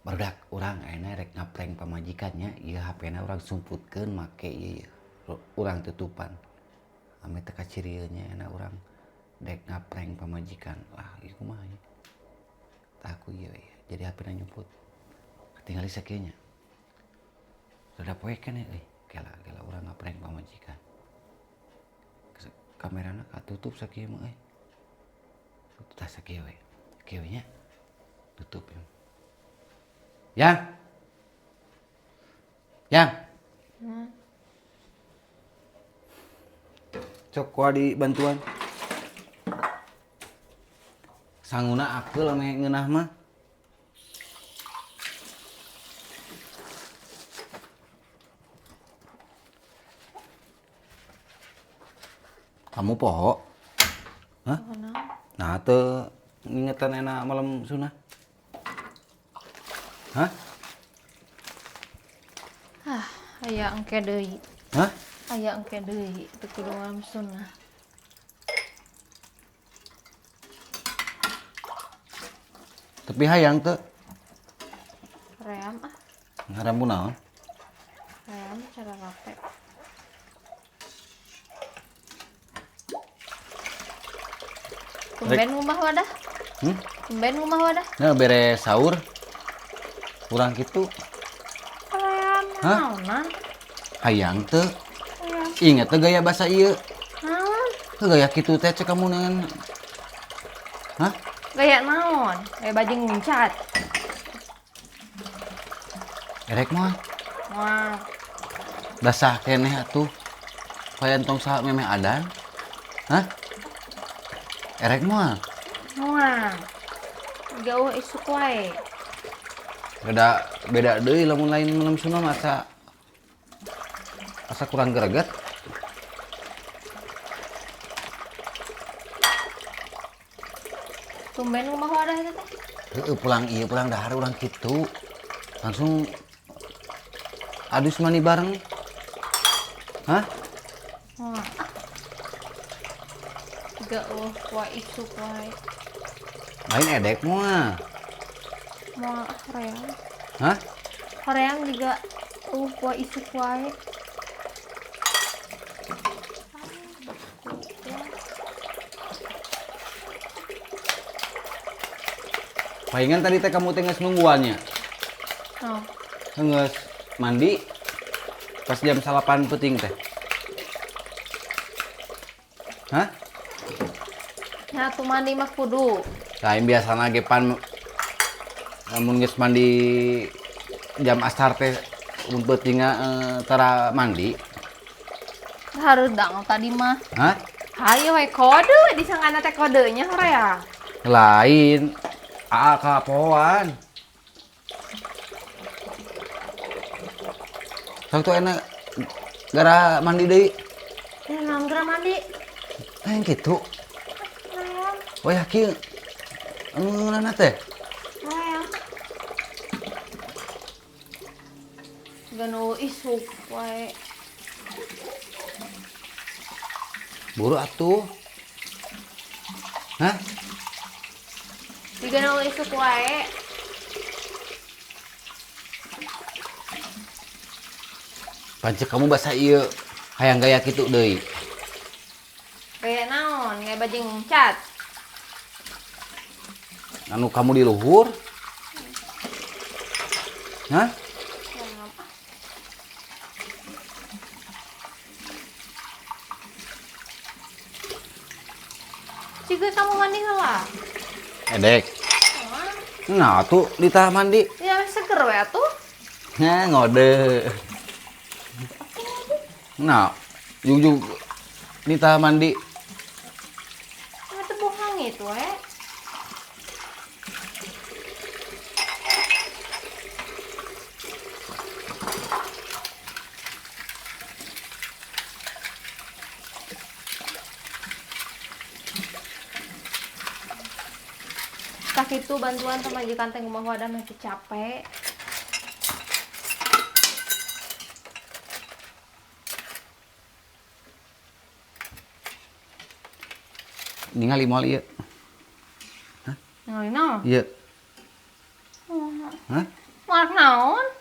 Barudak urang ayeuna rek ngaprank pamajikannya, ieu HP-na urang sumputkeun make ieu urang tutupan. Ame teu kacirieu nya ayeuna urang dek ngaprank pamajikan. Wah, ieu kumaha ieu? Tah ku ieu we, jadi HP-na nyumput. Katingali sakieu nya. Rada poek keneh euy, kela kela urang ngaprank pamajikan. Kamerana katutup sakieu mah euy. Tah sakieu we, kieu nya. Tutup ya. Yang. Yang. Cok kuah di bantuan. Sanguna akeul ame ngeunah mah. Kamu poho? Hah? Nah, teu ngingetan enak malam sunah. Hah? Ah, aya engke deui. Hah? Aya engke deui teu kudu malam sunah. Tapi hayang teu. Ream ah. Ngaran naon? Ream cara rape. Tumben ngumah wadah. Tumben ngumah wadah. Nah, beres sahur. Kurang gitu. Ream naonan? Hayang teu. Ingat teu gaya bahasa ieu. Naon? Teu gaya kitu teh cek kamu dengan. Hah? Gaya naon? Gaya bajing nguncat. Erek mah. Moal. Basah keneh atuh. Kayak entong saha memeh adan. Hah? Erek moal. Moal. Jauh isuk wae. Beda beda deui lamun lain malam sunah mah asa kurang greget. Tumben ngumah wadah eta teh. Heeh, pulang ieu pulang dahar urang kitu. Langsung adus mandi bareng. Hah? Wah. Gak oh, wae isuk wae. Lain edek moal. Moal hoream. Hah? Hoream juga wae isuk wae. Palingan tadi teh kamu teh geus nungguannya. Oh. Geus mandi pas jam 8 peuting teh. Hah? Nah, tuh mandi mah kudu. Lain biasana ge pan lamun geus mandi jam asar teh mun peutingna tara mandi. Hareudang tadi mah. Hah? Hayo we kode disangkana teh kodenya horea. Lain. Aa kapoan. Sok tuh enak gara mandi deui. Ya naon gara mandi? Nah, yang gitu. Oh ya kieu. Anu ngeunana teh? Hoream. Ganu isuk wae. Buru atuh. Hah? Jika nu isuk wae. Pancek kamu bahasa ieu hayang gaya kitu deui. Gaya naon? Gaya bajing cat. Anu kamu di luhur? Hah? Jika kamu mandi heula. Edek. Nah, tuh di tah mandi. Ya seger we atuh. Nah, ngode. Nah, jug-jug di tah mandi. Itu bohong itu we. Tak itu bantuan pamajikan teh ngumah wadah mah capek. Ningali moal ieu. Hah? Ningali naon? Ieu. Moal. Hah? Arek naon?